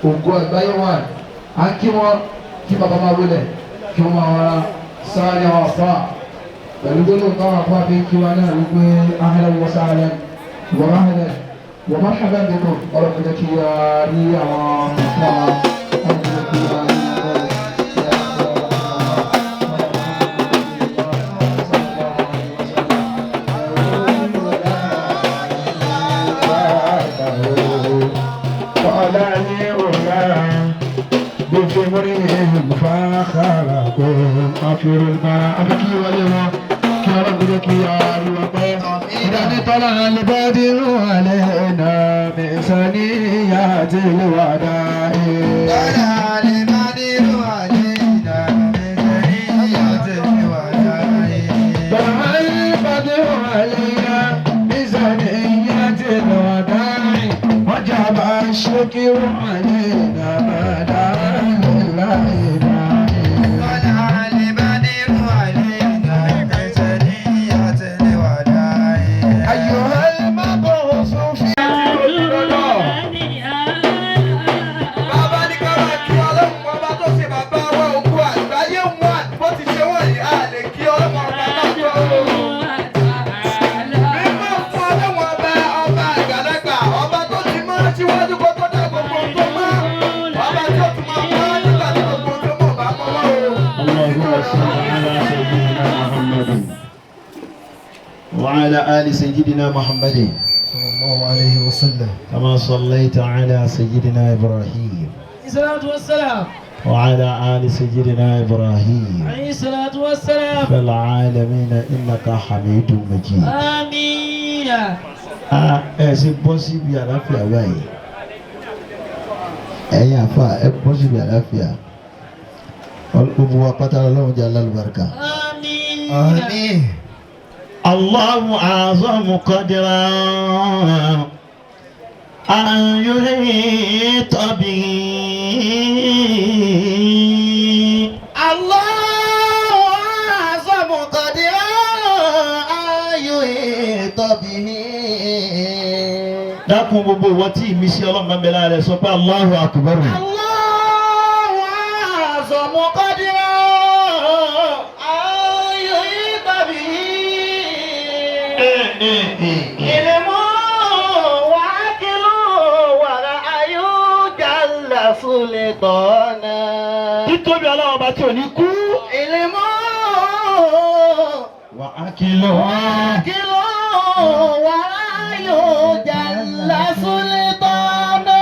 Ògo Àgbáyé wà á kí wọ́n kí bàbá máa wọlé kí wọ́n máa wá sáré àwọn àfa pẹ̀lú gbólóhùn táwọn àfa fi ń kí wa náà wípé ahlan wa sahlan wa ahlan wa marhaban bikum. Ọlọ́run jẹ́ kí a rí àwọn àfa wa, ọlọ́run jẹ́ kí a rí wọn. قال لأولى بفمرهم فخلقهم أفر الماء أبكي ولما كرم لك يا إذا طلع البدر علينا من ثنيات الوداع. طلع البدر علينا من ثنيات الوداع. طلع البدر علينا من ثنيات الوداع، وجب الشكر علينا ما دعا لله داعي. طلع البدر علينا من ثنيات الوداع. أيها المبعوث في Bàbá ní ká máa kí Ọlọ́run ọba tó ṣe bàbá wa Ògo Àgbáyé one. Bó ti ṣe wọ́n yìí, a lè kí Ọlọ́run ọba náà tó o. Mímọ́ fún Ọlọ́run ọba, ọba àgbàlagbà, ọba tó ti mọ́ síwájú kó tó dá gbogbo ohun tó mọ́, ọba tó tún máa mọ́ nígbà tí gbogbo ohun tó mọ̀ bá mọ́ wọ́n o. اللهم صل على سيدنا محمد وعلى آل سيدنا محمد صلى الله عليه وسلم. كما صليت على سيدنا إبراهيم الصلاة والسلام. وعلى آل سيدنا إبراهيم عليه الصلاة والسلام. في العالمين إنك حميد مجيد. آمين. Ah, ẹ ṣe bọ́ síbi àlàáfíà báyìí. Ẹ̀yin àfa, ẹ bọ́ síbi àlàáfíà. Gbogbo wa pátá, Ọlọ́run jẹ́ alálùbáríkà. آمين. آمين. الله أعظم قدرا أن يحيط به. الله أعظم قدرا أن يحيط به. Dákun, gbogbo ìwọ tí ìmísí Ọlọ́run bá ń bẹ lára rẹ, sọ pé Allahu akbar. الله أعظم قدرا أن يحيط به. علم وعقل ورأي جل سلطانا. Títóbi Ọlọ́run ọba tí ò ní kú. علم Wà á kìlọ̀ wá. وعقل ورأي جل سلطانا.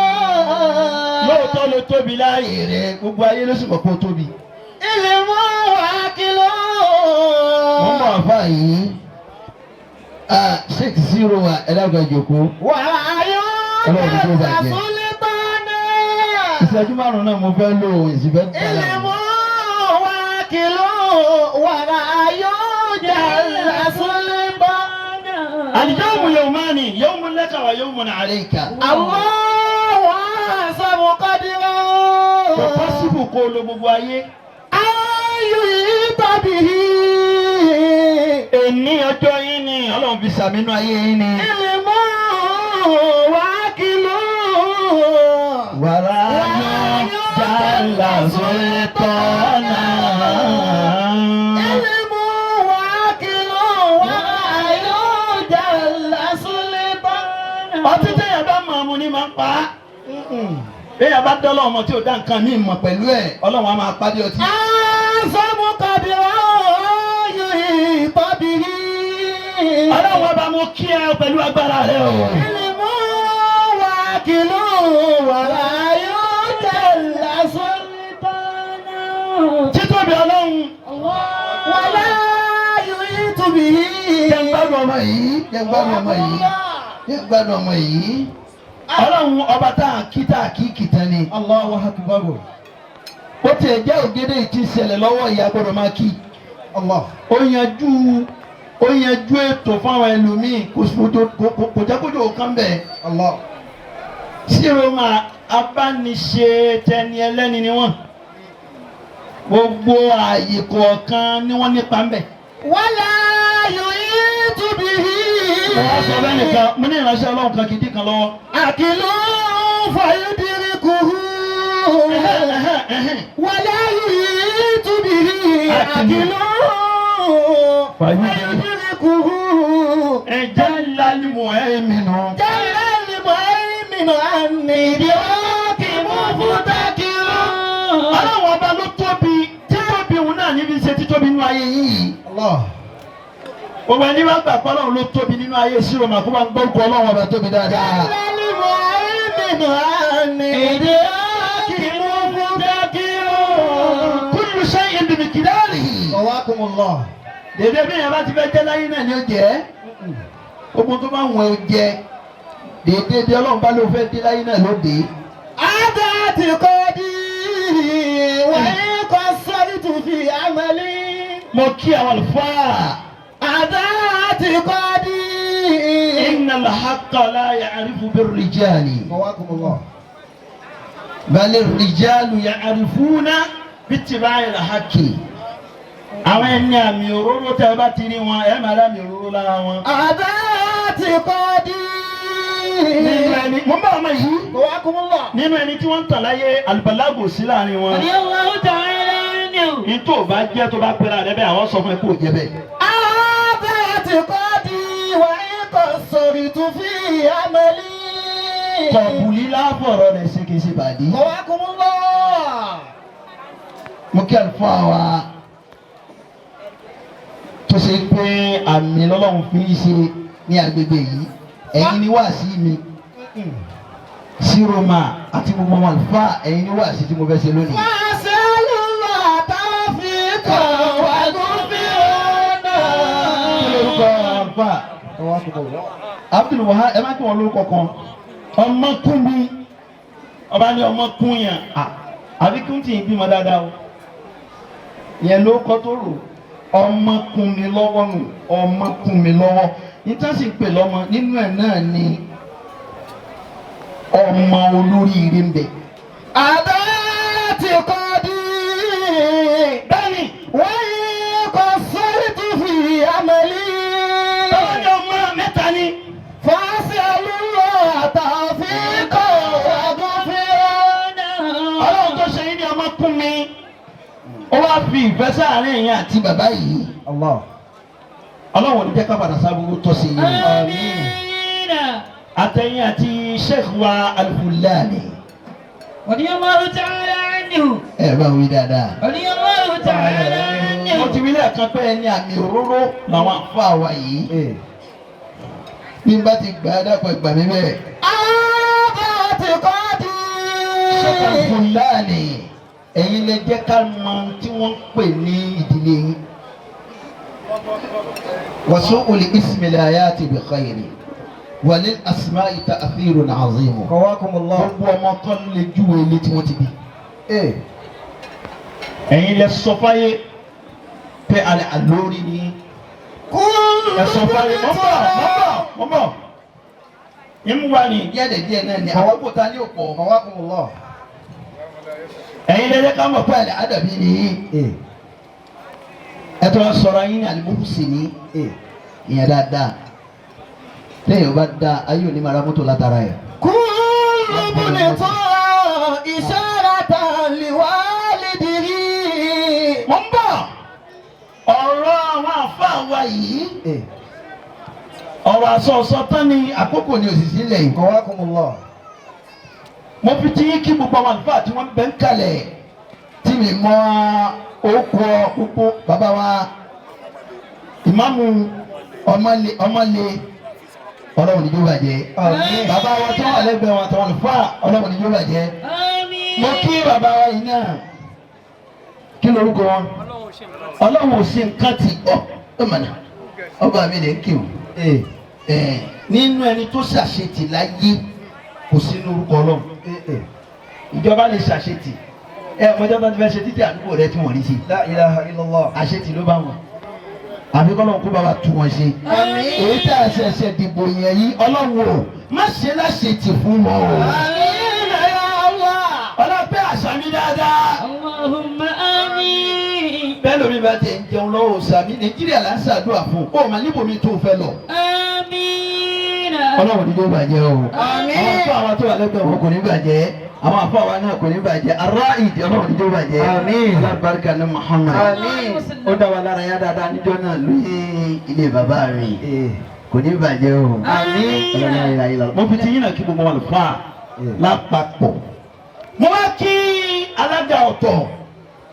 Lóòótọ́ ló tóbi láàyè rẹ, gbogbo ayé ló sì mọ̀ pé ó tóbi. علم وعقل. Wọ́n mọ̀ àfa yìí 6-0 wa, ẹ dákun, ẹ jókòó. ورأي Ọlọ́run tó جل bàjẹ́. سلطانا. Ìṣẹ́jú 5 náà mo fẹ́ lò ó, ìsìnfẹ́ gbàlà. علم وعقل ورأي جل سلطانا. اليوم يومان، يوم لك ويوم عليك. الله أعظم قدرا. Kò possible kó o lo gbogbo ayé. أن يحيط به. Èní ọjọ́ yín ni Ọlọ́run fi sàmínú ayé yín ni. علم وعقل. ورأي جل سلطانا. علم وعقل ورأي جل سلطانا. Ọtí téèyàn bá mọ̀ ọmú ni máa ń pa á. Béèyàn bá dọ́lọ́ ọmọ tí ò dá nǹkan míì mọ̀ pẹ̀lú ẹ̀, Ọlọ́run á máa pàdé ọtí. أعظم قدرا أن يحيط به. Ọlọ́run ọba, mo kí ẹ pẹ̀lú agbára rẹ o. علم وعقل ورأي جل سلطانا. Títóbi Ọlọ́run. ولا يحيط به. Jẹ́ ń gbádùn ọmọ yìí, jẹ́ ń gbádùn ọmọ yìí, jẹ́ ń gbádùn ọmọ yìí. Ọlọ́run ọba tá a kí, tá a kí kìtàn ni. الله أكبر. Ó tiẹ̀ jẹ́ ògèdè tí ń ṣẹlẹ̀ lọ́wọ́, ìyá gbọ́dọ̀ máa kí. الله. Ó yanjú ètò fáwọn ẹlòmíì, kò kò jẹ́ kójú kan bẹ́ẹ̀. الله. Síroma abániṣe tẹni ẹlẹ́ni ni wọ́n. Gbogbo ààyè kọ̀ọ̀kan ni wọ́n nípa ń bẹ̀. ولا يحيط به. Mo wá sọ bẹ́ẹ̀ nìkan, mo ní ìránṣẹ́ Ọlọ́run kan kìdí kan lọ́wọ́. عقل فيدركه. Ẹ̀hẹ́n. ولا يحيط به عدل فيدركه Ẹ̀jẹ̀ ńlá ni mo ẹ̀ mi nù. جل المهيمن عن إدراك مفتكر. Ọlọ́run ọba ló tóbi, títóbi òun náà níbi ṣe títóbi nínú ayé yìí. Allah. Gbogbo ẹni bá gbà pé Ọlọ́run ló tóbi nínú ayé Ṣíròmà kó bá ń gbórúkọ Ọlọ́run ọba tóbi dáadáa. جل المهيمن عن إدراك مفتكر. Kullu shay'in bi miqdarihi. Qawakumullah. Dèdè bí èèyàn bá ti fẹ́ jẹ́ láyé náà ni ó jẹ́. Ogun tó bá wọ̀n ó jẹ. Dèdè bí Ọlọ́run bá ló fẹ́ dé láyé náà ló dé. هذا اعتقادي وإن قصرت في عملي. Mo kí àwọn àlùfáà. هذا اعتقادي. Innal haqqa la ya'rifu bir-rijali. Qawakumullah. Bal ar-rijalu ya'rifuna bittiba'il haqqi. Àwọn ẹni àmì òróró tẹ́ ẹ bá ti rí wọn, ẹ máa rí àmì òróró lára wọn. هذا اعتقادي. Nínú ẹni, mo ń bá ọmọ yìí. قواكم الله. Nínú ẹni tí wọ́n ń tàn láyé, àlùbálágò sí láàrin wọn. رضي الله تعالى عنه. Ní tó o bá jẹ́ tó bá pera rẹ bẹ́ẹ̀, àwọn sọ fún ẹ kó o jẹ bẹ́ẹ̀. هذا اعتقادي وإن قصرت في عملي. Kọ̀bùlí láfọ̀rọ̀ rẹ̀ ṣe kìí ṣe bàdí. قواكم الله. Mo kí àlùfáà wa tó ṣe pé àmì lọ́lọ́run fi ń ṣe ní agbègbè yìí. Ẹ̀yin ni wáàsí mi. Ṣíròmà àti gbogbo àwọn àlùfáà, ẹ̀yin ni wáàsí tí mo fẹ́ ṣe lónìí. وأسأل الله توفيقا وغفرانا. Kí lorúkọ àlùfáà? Qawakumullah. Abdul Wahab, ẹ má kí wọn lórúkọ kan. Ọmọkùnrin ọba ní ọmọkùnrin yẹn àbí kí n tì í bímọ dáadáa o. Yẹn ló kọ́ tó rò ọmọkùnrin lọ́wọ́ nù, ọmọkùnrin lọ́wọ́. Níta sì ń pè lọ́mọ nínú ẹ̀ náà ni ọmọ olóríire ń bẹ. هذا اعتقادي. Bẹ́ẹ̀ni, وإن قصرت في عملي. tọ́lá ní ọmọ mẹ́ta ni. فأسأل الله توفيقا وغفرانا. Ọlọ́run tó ṣe yín ní ọmọkùnrin. Ó wá fi ìfẹ́ sáàárín ẹ̀yin àti bàbá yìí. Allah. Ọlọ́run ò ní jẹ́ ká padà sábúrú tọ́ sí yín. آمين. Àtẹ̀yìn àti Sheikh wa Al-Fulani. رضي الله تعالى عنه. Ẹ bá wí dáadáa. رضي الله تعالى Mo عنه. ti wí lẹ́ẹ̀kan pé ẹni àmì òróró làwọn àfáà wa yìí. Bí n bá ti gbà á dàpọ̀ ìgbà mi bẹ́ẹ̀. هذا اعتقادي. Sheikh Al-Fulani, ẹ̀yin lè jẹ́ ká mọ ohun tí wọ́n ń pè ní ìdílé yín. Wasu'ul ismi la ya'ti bi khayri walil asma'i ta'thirun 'azimu. Qawakumullah. Gbogbo ọmọ kan lè júwe ilé tí wọ́n ti bí. Ẹ̀yin lẹ sọ fáyé pé alẹ́ àlórí ni كل ẹ sọ fáyé. Mọ́ bọ̀, mọ́ bọ̀, mọ́ bọ̀. Ìmú wa ni díẹ̀ díẹ̀ náà ni àwọn kò ta ní òpó. Qawakumullah. Ẹ̀yin lẹ jẹ́ ká mọ̀ pé alẹ́ àdàbí ni ẹ tó wá sọ̀rọ̀ yín ní àlùmọ́kùsì ní ìyẹn dáadáa. Lẹ́yìn ọba dá ayé òní máa ra mọ́tò látara ẹ̀. كل ابن إشارة لوالده. Mo ń bọ̀, ọ̀rọ̀ àwọn àfáà wa yìí, ọ̀rọ̀ àsọ̀ọ̀sọ̀ tán ni àkókò ni òṣìṣẹ́ ilẹ̀ yìí. Qawakumullah. Mo fi ti yín kí gbogbo àwọn àlùfáà tí wọ́n ń bẹ ń kalẹ̀ tí mi mọ orúkọ gbogbo bàbá wa ìmáàmù ọmọlé ọmọlé, ọlọ́run ní yóò bàjẹ́. Bàbá wa tó wà lẹ́gbẹ̀ẹ́ wọn àtàwọn àlùfáà, ọlọ́run ní yóò bàjẹ́. آمين. Mo kí bàbá wa yìí náà, kí lorúkọ wọn? Ọlọ́run ò sí nǹkan tì ọ́ ọmọnà ọba mi lè ń kí o. Nínú ẹni tó ṣàṣetì láyé kò sí ní orúkọ Ọlọ́run. Ìjọba lè ṣàṣetì, ẹ ọmọdé bá ti fẹ́ ṣe títí àdúgbò rẹ tí wọ́n rí sí. La ilaha illallah. Àṣetì ló bá wọn, àbí kọ́lọ́run kó bá wa tú wọn ṣe. Èyí tá a ṣẹ̀ṣẹ̀ dìbò yẹn yìí, Ọlọ́run o má ṣe láṣetì fún wọn o. آمين يا الله. Ọlọ́pẹ́ àṣà mi dáadáa. اللهم آمين. Bẹ́ẹ̀ lómi bá ti ń jẹun lọ́wọ́ sàmì, Nàìjíríà là ń ṣàdúrà fún o mà níbo mi tó fẹ́ lọ. آمين. Ọlọ́run ní yóò bàjẹ́ o. Àmín. Àwọn tó wà lẹ́gbẹ̀ẹ́ wọn kò ní bàjẹ́. Àwọn àfọ àwa náà kò ní bàjẹ́. Ará ìdí Ọlọ́run ní bàjẹ́. Àmín. Alábàárìkà ní Muhammad. Àmín. Ó dá wa lára yá dáadáa níjọ́ náà lóye ilé bàbá mi. Kò ní bàjẹ́ o. Àmín. Ọlọ́run ayé ayé lọ. Mo fi ti yín náà kí gbogbo wọn lè fà á lápapọ̀. Mo wá kí alága ọ̀tọ̀,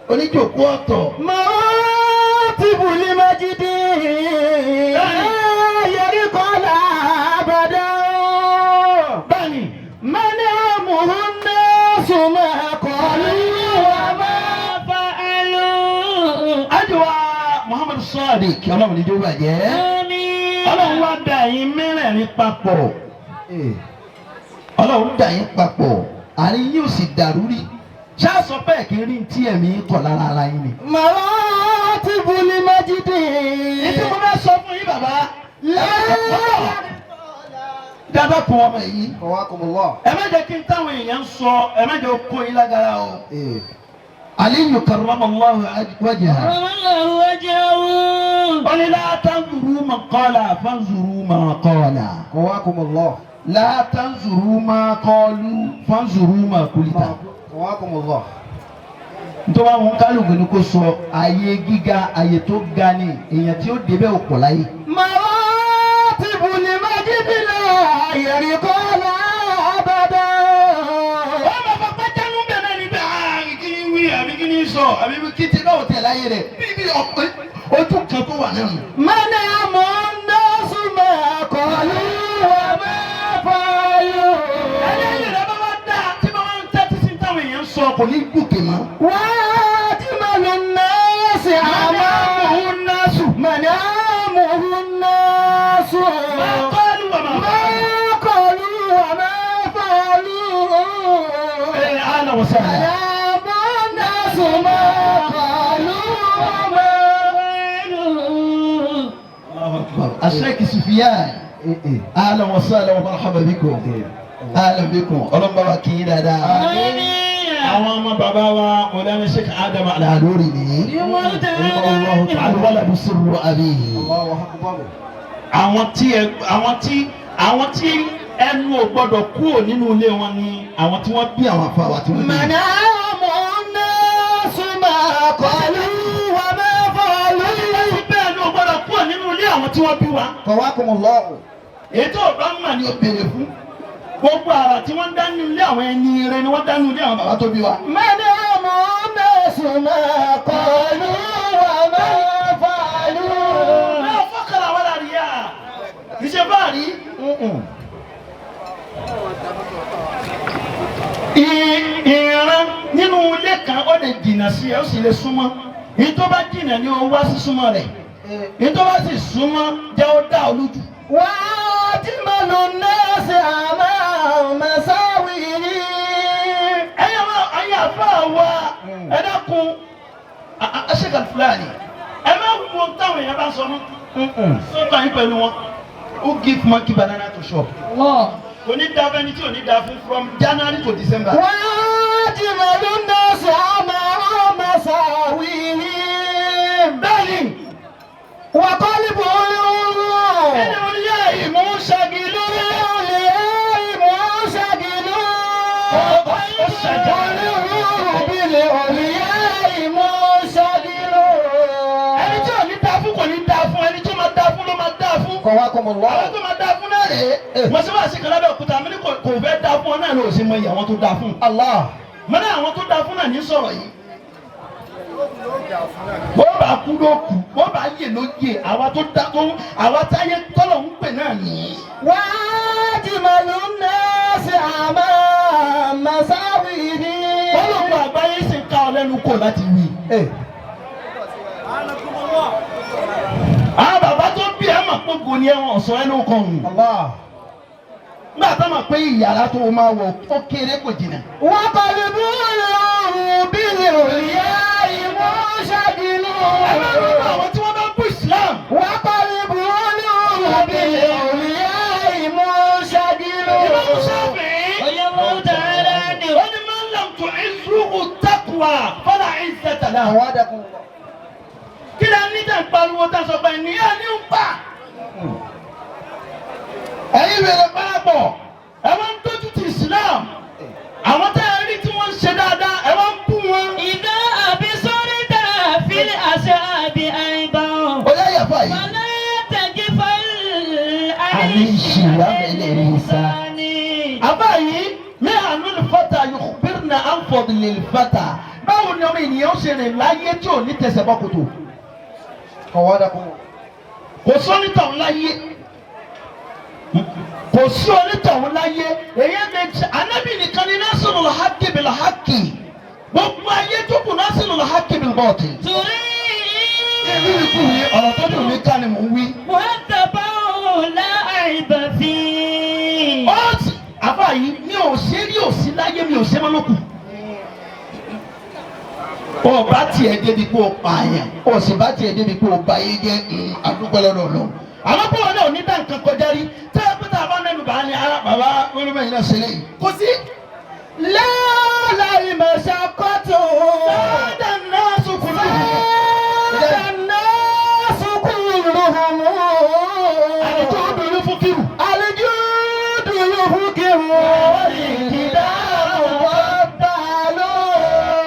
oníjòkó ọ̀tọ̀. مراتب المجد لا يرقى أبدا. Bẹ́ẹ̀ni. منامه الناس ما قالوا وما فعلوا. Ajiwa Muhammadu Sadiq, Ọlọ́run ní jó bàjẹ́. آمين. Ọlọ́run wá dá yín mẹ́rẹ̀ẹ̀rin papọ̀. Ọlọ́run dá yín papọ̀. Àárín yóò sì dàrú rí. Ṣáà sọ bẹ́ẹ̀ kí n rí tí ẹ̀mí kọ̀ lára ara yín ni. مراتب المجد Ètò mo fẹ́ sọ fún yín, bàbá. Dábàá kún ọmọ yìí. قواكم الله. Ẹ má jẹ́ kí n táwọn èèyàn ń sọ, ẹ má jẹ́ kó yín lágara o. Aliyu karramallahu wajha. كرم الله وجهه. Ó ní la tanzuru man qala fanzuru ma qala. قواكم الله. La tanzuru ma qalu fanzuru ma qulta. قواكم الله. Nítorí àwọn kálukú ni kò sọ ààyè gíga, ààyè tó ga ni èèyàn tí ó débẹ̀ ò pọ̀ láyé. مراتب المجد لا يرقى أبدا. Wọ́n máa fọ pátánù bẹ̀rẹ̀ níbẹ̀, ààrùn kí ni wí àbí kí ni sọ àbí kí ti báwo tẹ̀ láyé rẹ̀ bíbí ojú kan tó wà náà nù. منام الناس ما قالوا وما فعلوا. Ẹlẹ́yìn rẹ̀ bá wá dá tí bá wá ń tẹ́tí sí táwọn èèyàn ń sọ, kò ní gòkè mọ́. وأجمل الناس أمامه الناس منامه الناس ما قالوا وما ما قالوا وما فعلوا. ẹ̀ àná wọ́n sọ̀rọ̀. منام الناس ما قالوا وما فعلوا. Asheikh Sufyan, ahlan wa sahlan wa marhaban bikum, ahlan bikum, ọlọ́mọba wa kì í dáadáa. آمين. Àwọn ọmọ bàbá wa Mọ̀lánà Sheikh Adam Al-Aluri ni. الله تعالى. Al-waladu sirru abihi. الله أكبر. Àwọn tí ẹnu ò gbọ́dọ̀ kúrò nínú ilé wọn ni àwọn tí wọ́n bí àwọn afáwà tí wọ́n bí. منام الناس ما قالوا وما فعلوا. Bẹ́ẹ̀ ni ò gbọ́dọ̀ kúrò nínú ilé àwọn tí wọ́n bí wa. قواكم الله. Ètò ọ̀bá mà ni ó béèrè fún. Gbogbo àrà tí wọ́n ń dá nínú ilé àwọn ẹni rẹ ni wọ́n dá nínú ilé àwọn bàbá tó bí wa. منام الناس ما قالوا وما فعلوا. Náà fọ́kàrà wà láàrin yá. Kì í ṣe fáàrí. Ìran nínú ilé kan, ó lè jìnnà sí ẹ, ó sì lè súnmọ́. Èyí tó bá jìnnà ni ó wá sí súnmọ́ rẹ̀. Èyí tó bá sì súnmọ́, jẹ́ ó dá ọ lójú. وأجمل الناس أمام مساوئه. Ẹ̀yin àwọn ayé àfa wa, ẹ dákun, Sheikh Al-Fulani, ẹ má wo táwọn èèyàn bá sọ mọ́. Sọ́kàn yín pẹ̀lú wọn. Who give monkey banana to chop? الله. Kò ní da fẹ́ni tí ò ní da fún from January to December. وأجمل الناس أمام مساوئهم. Bẹ́ẹ̀ni. وقلبه Ẹni orí yá ìmú ṣagilú. منشغل. Ó ṣàjà. بالعلياء منشغل. Ẹni tí ò ní da fún kò ní da fún, ẹni tó máa da fún ló máa da fún. قواكم Àwọn الله. tó máa da fún náà rèé. Mo ṣe wá sí kan lábẹ́ òkúta mi ní kò fẹ́ da fún ọ náà ló ṣe mọ iye àwọn tó da fún. الله. Mo ní àwọn tó da fún náà ní sọ̀rọ̀ yìí. Bó bá kú ló kú, bó bá yè ló yè, àwa tó da tó àwa táyé tọ́lọ̀ ń pè náà nìyí. وأجمل الناس أمام مساوئه. Ọlọ́run àgbáyé sì ń ká ọ lẹ́nu kò láti wí. Àwọn bàbá tó bí ẹ mà gbogbo ni ẹwọn ọ̀sán ẹnu kan hùn. الله. Nígbà tó mọ̀ pé ìyàrá tó o máa wọ̀ ó kéré, kò jìnnà. وقلبه بالعلياء منشغل. Ẹ má ronú àwọn tí wọ́n bá ń bú Islam. وقلبه بالعلياء منشغل. Imam Shafi'i. رضي الله تعالى عنه. Ó ní man lam tu'izzuhu taqwa fala izzata lahu. أوعدكم الله. Kí lẹ ní tẹ̀ ń pariwo tá a sọ pé ní ẹ̀ ní ń pa? Ẹ̀yin wèrè parapọ̀, ẹ máa ń dójú ti Islam. Àwọn tẹ́ ẹ Ìyá àbá yìí mẹ́hànú fata yukhbirna an fadlil fata báwo ni ọmọ ènìyàn ó ṣe rìn láyé tí ò ní tẹsẹ̀ bọ́ kòtò. Kò sí onítọ̀hún láyé, kò sí onítọ̀hún láyé. Èyí méjì anábì nìkan ni nasirul haqqi bil haqqi, gbogbo ayé tó kù nasirul haqqi bil batil. Èmi kù ní ọ̀rọ̀ tó dùn mí ká ni mò ń wí. Ó ti àbá yìí mi ò ṣe rí òsí láyé, mi ò ṣe mọ́ lókù. O bá tiẹ̀ débi kó o pààyàn, o sì bá tiẹ̀ débi kó o ba yé jẹ́, àdúgbò lọ́dọ̀ lọ. Àmọ́ pé wọn náà ò ní dá nǹkan kọjá rí tẹ́ ẹ pé tá a bá mẹ́nu bá ní ara bàbá olúmọ̀yìn náà ṣe léyìí. Kò sí. Lọ́la ìmọ̀ṣàkọ́tò. Sáádà náà sùkúrú. Sáádà náà sùkúrù hùmù. Àlejò obìnrin fún kírù. Àlejò dùnú fún kírù. Ìdá àwọn bá lọ.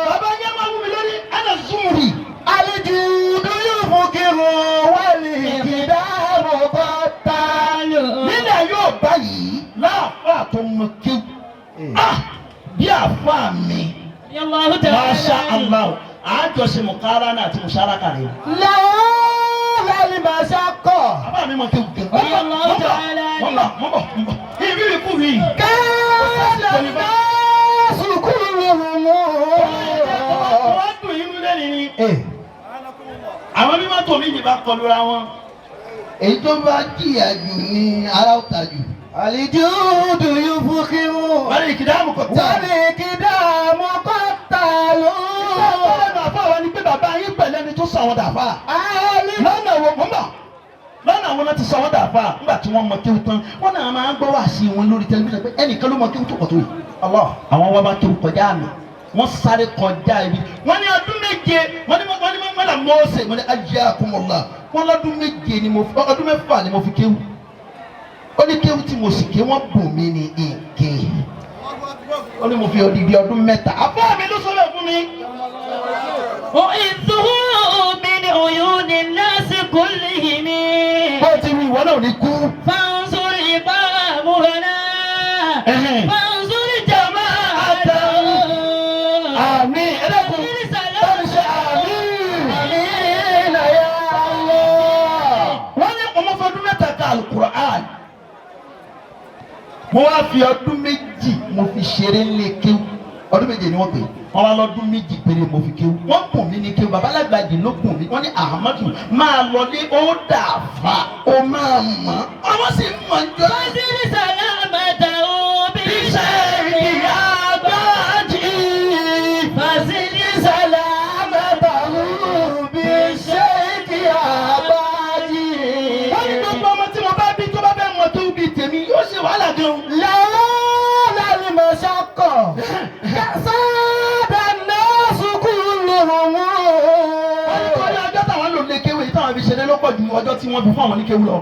Bàbá yẹn máa wú mi lórí ẹnà zúmùrì. Àlejò dùnú fún kírù. Wálé ìdá àwọn bá lọ. Nílẹ̀ yóò báyìí láàfáà tó mọ kéwù. Ah! Bí àfáà mi. Masha Allah, àjọṣe mùkáránà àti mùsáraka rẹ̀. Lọ́la ìmọ̀ṣàkọ́. Bàbá mi mọ kéwù gan. Mọ̀ bọ̀ mọ̀ bọ̀ mọ̀ bọ̀ mọ̀ bọ̀. Ìbírí kú mi. Kẹ́lẹ́ náà sùkúrù hùmù. Wọ́n dùn yín lẹ́nu ni. Àwọn bí mọ́tò mi yìí bá kọlu ra wọn. Èyí tó bá jìyà jù ní ara ó ta jù. Àlìjúdù yóò fún kí wọ́n. Wọ́n ní ìkìdáàmù kò tá. Wọ́n ní kìdáàmù kọ́ ta ló. Ìgbà tó lẹ́nu àfáà wa ni pé bàbá yín pẹ̀lú ẹni tó sọ àwọn dàfà. Àlì. Lọ́nà wo mọ̀ ń bọ̀? Lọ́nà àwọn náà ti sọ wọ́n dàfà nígbà tí wọ́n mọ kéwù tán. Wọ́n náà máa ń gbọ́ wá sí wọn lórí tẹlifíṣàn pé ẹnìkan ló mọ kéwù tó pọ̀ tó yìí. Àwọn wọn bá kéwù kọjá àmì. Wọ́n sáré kọjá ibi. Wọ́n ní ọdún méje, wọ́n ní wọ́n ní wọ́n là Mọ́ọ̀sẹ̀, wọ́n ní ayyakumullah. Wọ́n lọ́dún méje ni mo fi, ọdún mẹ́fà ni mo fi kéwù. Ó ní kéwù tí mo sì ké wọ́n bùn mí ní ìké. Ó ní mo fi odidi ọdún mẹ́ta. Àbá mi ló sọ bẹ́ẹ̀ fún mi. أعذه من عيون الناس كلهم. Bó ti wí ìwọ náà ò ní kú. فانظر إمامنا. فانظر جماعته. Àmín. Ẹ dákun. Báwo ṣe àmín? Àmín ya Allah. Wọ́n ní ọmọ fọdún mẹ́ta ka Alukur'an. Mo wá fi ọdún méjì mo fi ṣeré ńlẹ̀ kéwù. Ọdún méje ni wọ́n pè é. Wọ́n wá lọ́dún méjì péré mo fi kéwù. Wọ́n bùn mí ní kéwù. Bàbá alágbàjì ló bùn mí. Wọ́n ní Ahmadu máa lọlé ó dà fà ó máa mọ̀. Ọmọ sì ń mọ̀ ń jọ. فانظر سلامته Iṣẹ́ ìyá gbájì. فزد Sàlámàtàhù bí ṣéèkì àbájì. Wọ́n ní gbogbo ọmọ tí mo bá bí tó bá fẹ́ mọ tó bí tèmi yóò ṣe wàhálà gan. Lọ́la ìmọ̀ṣàkọ́. Sáádà náà sùkúrù hùmù. Wọ́n ní torí ọjọ́ táwọn lò lé kéwé yìí táwọn fi ṣeré ló pọ̀ ju ọjọ́ tí wọ́n fi fún àwọn ní kéwú lọ.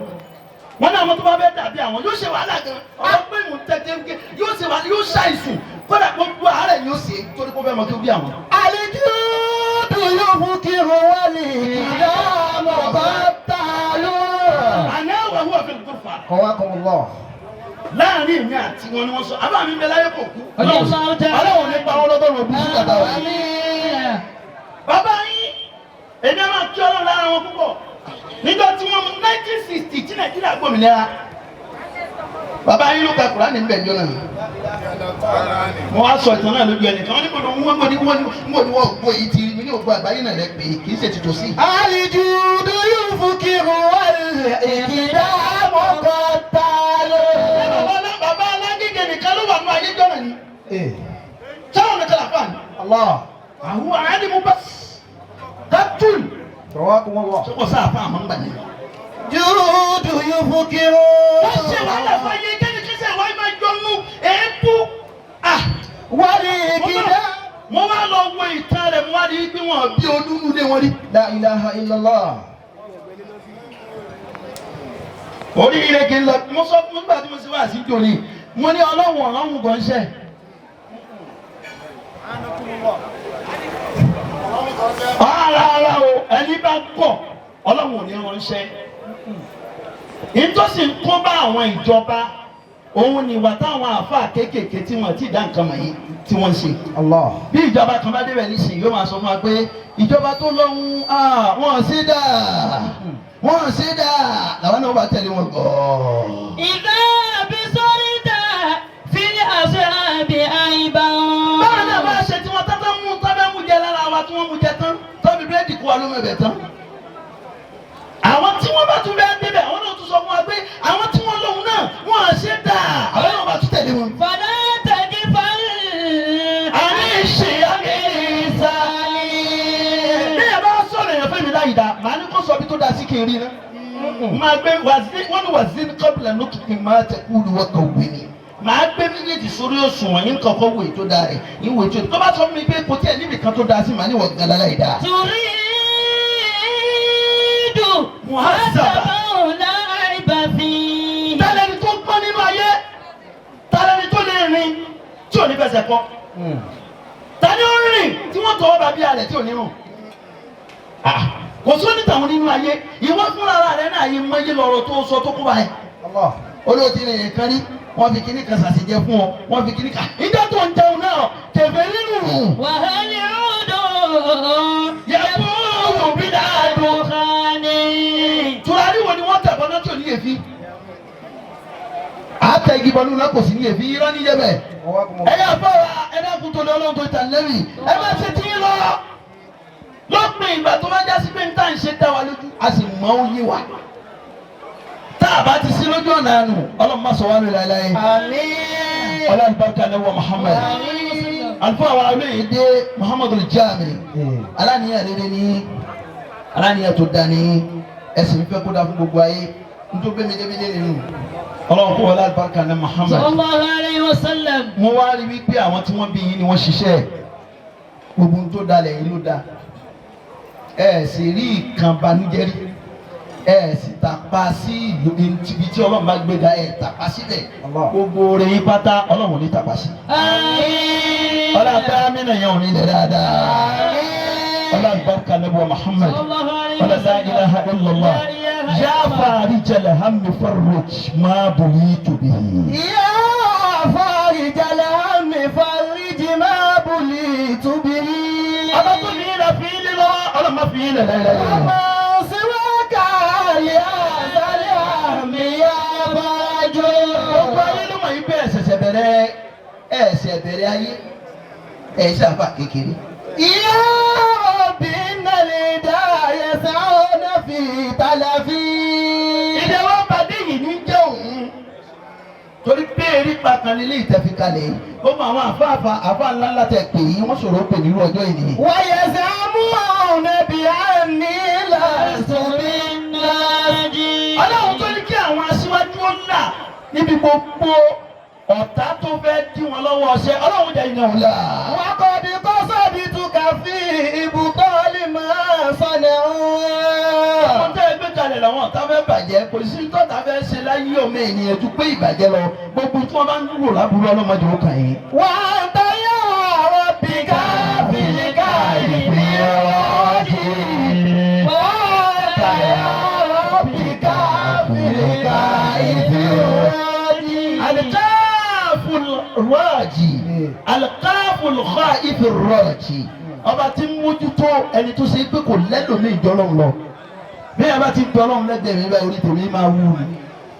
Wọ́n ní àwọn tó bá fẹ́ dàbí àwọn yóò ṣe wàhálà gan. Ọ̀rọ̀ pé mò ń tẹ́ kéwú yóò ṣe wàhálà yóò ṣàìsùn kódà gbogbo àárẹ̀ yóò ṣe torí kó fẹ́ mọ kéwú bí àwọn. Àlìjúdù yóò fún kírun wálé ìdáàmú bá ta ló. Àná wà hùwà fi kò fà. Kọ̀wákùnmọ́. Láàárín èmi àti wọn ni wọ́n sọ, àbá mi ń bẹ láyé kò kú. Ọlọ́run Ọlọ́run nípa wọn lọ́gọ́rùn-ún ọdún sí kàtà wa. Bàbá yín, èmi á máa kí Ọlọ́run lára wọn púpọ̀. Níjọ́ tí wọ́n mú 1960 tí Nàìjíríà gbòmìnira. Bàbá yín ló ka Kùránì ń bẹ̀ jọ náà. Mo wá sọ ìtàn náà lójú ẹnìkan, wọ́n ní kò ló ń Wọ́n ní wọ́n ní wọ́n ní wọ́n gbọ́ yìí ti rí mi ní ògbó àgbáyé náà lẹ pé kì í ṣe tìtò sí. Àlìjúdù yóò fún kírun wálé ìdáàmú kọ́ ta ló. Bàbá alágége nìkan ló wà nínú ayé jọ́nà ni. Sáwọn nìkan làfà ni. Allah. Àwọn àádìmú bá kátùn. Kọ̀wákùnmọ́. Ṣé kò sáà fún àmọ́ ń gbà ní? Júdù yóò fún kírun. Wọ́n ṣe wàhálà fún ayé kẹ́ni-kẹ́sẹ̀ wáyé máa jọnu èébú. Ah! Wálé ìdá. Mo wá lọ wo ìtàn rẹ̀, mo wá rí i pé wọ́n bí olúnu lé wọn rí. La ilaha illallah. Oríire kì í lọ. Mo sọ fún nígbà tí mo ṣe wá sí jòní. Mo ní Ọlọ́run ọ̀rọ̀ ń ṣe. Ara ara o, ẹni bá kọ̀, Ọlọ́run ò ní ránṣẹ́. Ìtọ́sí ń kó bá àwọn ìjọba òun ni ìwà táwọn àáfàá kéékèèké tí wọ́n ti dá nǹkan mọ̀ yìí tí wọ́n ń ṣe. Allah. Bí ìjọba kan bá débẹ̀ nísìnyí, yóò máa sọ fún wa pé ìjọba tó lọ́hùn, wọ́n ṣe dà, wọ́n ṣe dà, làwọn náà bá tẹ̀lé wọn gọ́ọ̀. إذا بصرت في الأصحاب عيبا. Báwọn náà bá ṣe tí wọ́n tán tán mú tán bẹ́ẹ̀ mú jẹ lára wa, tí wọ́n mú jẹ tán tọ́bi búrẹ́dì kó wa ló mẹ́bẹ̀ tán. Àwọn tí wọ́n bá tún bẹ́ẹ̀ débẹ̀, àwọn náà tún sọ fún wa pé àwọn tí wọ́n lóhun náà wọ́n á ṣe dà, àwọn náà bá tún tẹ̀lé wọn. فلا تغفل. Àní ṣe àmì ìsàlẹ̀. Bí ẹ bá sọ̀rọ̀ èèyàn fún mi láyìí dá, màá ní kó sọ bí tó da sí kí n rí ná. Máa gbé wàzí wọ́n ní wàzí kọ́pìlà lókìkí máa tẹ kúlù wọ́kọ̀ wí ni. Màá gbé méjèèjì sórí òṣùwọ̀n yín, kọ̀ọ̀kan wò ètò dáa rẹ̀ yín wò ètò tó bá sọ fún mi pé kò tí ẹ̀ níbi kan tó da sí, màá ní wọ́n gan láláì dáa. تريد محاسبة. حسبا لا عيب فيه. Tálẹ́ni tó gbọ́n nínú ayé? Tálẹ́ni tó lè rìn tí ò ní fẹsẹ̀ kọ́? Tani ó rìn tí wọ́n tọwọ́ bá bí alẹ̀ tí ò ní rùn? Kò sóni tàwọn nínú ayé. Ìwọ fúnra rẹ náà yé mọ́yé lọ́rọ̀ tó sọ tó kú báyìí. Allah. Olóòtú ni nǹkan rí, wọ́n fi kíní kan sàṣìjẹ fún ọ, wọ́n fi kíní kan ìjọ tó ń jẹun náà kẹfẹ́ nínú. وهل يعود Yẹ̀kú bí dáadọ́. دخان. Tùràrí wo ni wọ́n tẹ̀ bọ́ná tí ò ní èéfín? Àtẹ igi bọ́nú náà kò sí ní èéfín, irọ́ níjẹ́ bẹ́ẹ̀. Ẹ yà fọ́ wa, ẹ dákun tó lé Ọlọ́run tó ta lẹ́rì, ẹ má ṣe tí ń lọ. Lópin ìgbà tó bá jásí pé ń tà ń ṣe dá wa lójú, a sì mọ ó yé wa. Tá a bá ti sí lójú ọ̀nà àánú, Ọlọ́run má sọ wá lórí láéláé. Àmín. Ọlọ́run barika lẹ́wọ̀ Muhammad. Àlùfáà wa olóyè dé Muhammadu Jami. Aláníyàn rere ní, aláníyàn tó dání, ẹ̀sìn fẹ́ kó dá fún gbogbo ayé, nítorí bẹ́ẹ̀ mi débi lé nínú. Ọlọ́run kó wọlé alibarika ní Muhammad. صلى الله عليه وسلم. Mo wá rí wípé àwọn tí wọ́n bí yín ni wọ́n ṣiṣẹ́ gbogbo ohun tó dalẹ̀ yín ló dáa. Ẹ sì rí ìkan banújẹ́ rí, ẹ sì tàpá sí ìlú ibi tí Ọlọ́run bá gbéga, ẹ tàpá síbẹ̀. Gbogbo oore yín pátá, Ọlọ́run ò ní tàpá sí. آمين. Ọlọ́run pé amínà yẹn ò ní lẹ̀ dáadáa. Ọlọ́run barika lẹ́wọ̀ Muhammad. صلى الله عليه ولا لا وسلم. إله إلا الله. لا إله يا إلا الله. فارج الهم فرج ما بليت به. يا فارج الهم فرج ما بليت به. Ọba tó ní ilẹ̀ fi ilé lọ́wọ́, ọlọ́run má fi ilẹ̀ lẹ́lẹ́. وما سواك لهذا الهم يا فرج. Gbogbo ayé ló mọ̀ yín bẹ́ẹ̀ ṣẹ̀ṣẹ̀ bẹ̀rẹ̀, ẹ̀ṣẹ̀ bẹ̀rẹ̀ ayé, ẹ̀ ṣàfà kékeré. يا رب إن النداء يسعون في تلفي. Ìdè wọn bàdé yìí ní jẹ́ òun. Torí pé erí pàkan nílé ìtẹ̀fikalẹ̀ yìí, ó mọ àwọn àfáàfà àfáà ńlá ńlá tẹ̀ pè yín, wọ́n ṣòro pè nírú ọjọ́ yìí nìyí. ويزعمون بأني لست بالناجي. Ọlọ́run tó ní kí àwọn aṣíwájú ó là níbi gbogbo ọ̀tá tó fẹ́ dí wọn lọ́wọ́ ọṣẹ, Ọlọ́run jẹ́ iná ọ̀la. وقد قصدتك في إبطال ما صنعوا. Àwọn tẹ́ ẹ gbé kalẹ̀ làwọn ọ̀tá fẹ́ bàjẹ́, kò sí tọ́ta fẹ́ ṣe láyé ọmọ ènìyàn ju pé ìbàjẹ́ lọ. Gbogbo tí wọ́n bá ń wò láburú, ọlọ́mọdé ó kàn yín. وأنت يا رب كافي الكافي راجي. وأنت يا رب كافي الكافي راجي. Alikafu rọ́ọ̀jì, alikafu lọ́ọ̀ìfì rọ́ọ̀jì, ọba tí ń mójútó ẹni tó ṣe pé kò lẹ́lòmíì jọlọ́run lọ. Bí ẹ bá ti dọ́lọ́run lẹ́gbẹ̀ẹ́ mi báyìí, orí tèmi máa wú mi.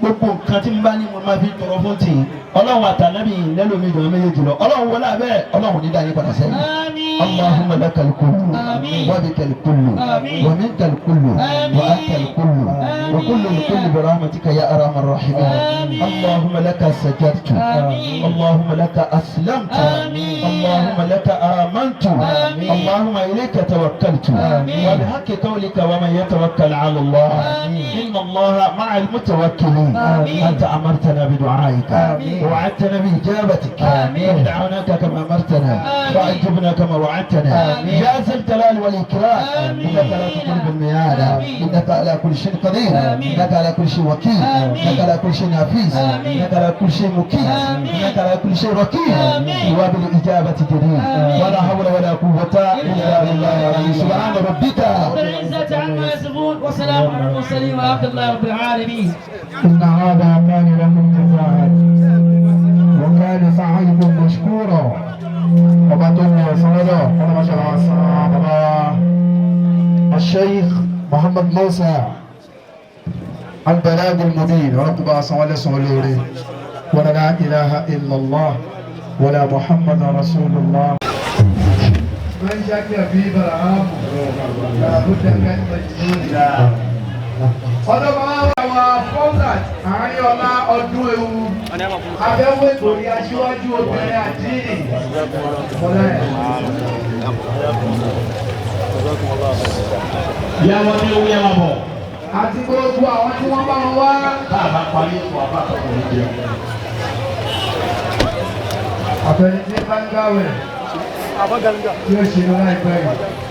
Gbogbo nǹkan tí n bá ní, mo máa fi tọrọ fún tì í. Ọlọ́run àtànábì lẹ́lòmíì jọ̀ọ́ méjèèjì lọ. Ọlọ́run wọlé abẹ́, Ọlọ́run ní dáyé padà sẹ́yìn. آمين. اللهم لك الكل آمين. وبك الكل آمين. ومنك الكل آمين. وأنت الكل آمين. وكل الكل برحمتك يا أرحم الراحمين. آمين. اللهم لك سجدت. آمين. اللهم لك أسلمت. آمين. اللهم لك آمنت. آمين. اللهم إليك توكلت. آمين. وبحق قولك ومن يتوكل على الله آمين. إن الله مع المتوكلين. آمين. أنت أمرتنا بدعائك. آمين. ووعدتنا بإجابتك. آمين. دعوناك كما أمرتنا. آمين. فأجبنا كما وعدتنا. آمين. يا ذا الجلال والإكرام. آمين. إنك لا تخلف الميعاد. آمين. إنك على كل شيء قدير. آمين. إنك على كل شيء وكيل. آمين. إنك على كل شيء حفيظ. آمين. إنك على كل شيء مقيت. آمين. إنك على كل شيء رقيب. آمين. وبالإجابة جدير. آمين. ولا حول ولا قوة إلا بالله العلي. سبحان ربك رب العزة عما يصفون وسلام على المرسلين والحمد لله رب العالمين. إن هذا كان لكم جزاء وكان سعيكم مشكورا. Ọba tó ní ọ̀sán lọ́dọ̀ ọlọ́mọṣẹ́ àwọn san bàbá Sheikh Muhammad Musa Al-Balagh Al-Mubin, ọlọ́kùnrin bá san wọlé san olóore. Wala la ilaha illallah wala Muhammad rasulullah. من شك في برهام لابد من مجنون. Ọdún máa wà wà fọ́nrát àárín ọlá ọdún ewu abẹ́wò ìkòrí aṣíwájú obìnrin àdínì ọlá ẹ̀. Ìyá wọn ní owó yẹn máa bọ̀. Àti gbogbo àwọn tí wọ́n bá wọn wá. Tá a bá parí ètò àbá àtọkùn ní jẹun. Àfẹnití bá ń gbàwẹ̀ tí ó ṣe lọ láìpẹ́ yìí.